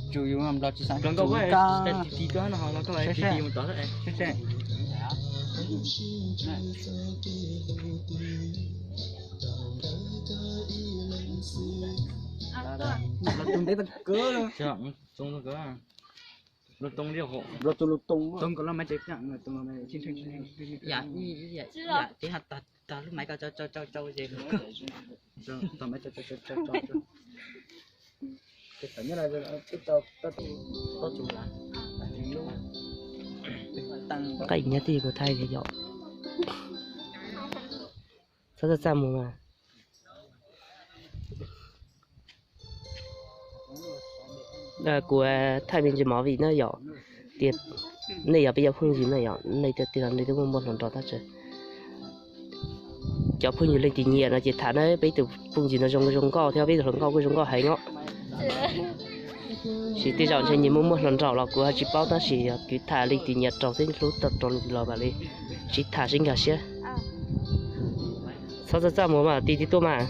Tsuas yus nplog tsis xav nkauj, ti ti tuaj no los koj ti ti mus tod. Los tus ntev tag kawg, los tus ntev tag kawg, los tus lus toos, tus nkawd los mas tseem, yam tib yam tib ha tag lub maiv ko tsau tsau tsau ces, tag maiv tsau tsau tsau tsau. Nqaij nyob twj ywm kuv thaij tias yom. Txhob txaj txaj muag mas. Kuv thaij me ntsis movie na yom, tias nej yog peb cov phooj ywg na yom, nej tias tias nej twb muaj muaj hluas nraug tab sis cov phooj ywg leej twg nyiam no ces tham na, peb tus phooj ywg no zoo zoo nkauj thiab peb tus hluas nkauj kuj zoo nkauj heev os. Sis tej zaum ntshe nyias muaj muaj hluas nraug los kuv ho tsis paub tab sis yog kwv tham leej twg nyiam raug xwb hlub tau raug los mam li sib tham sib nkag siab. Txhob txaj txaj muag mas ti ti tuaj mas.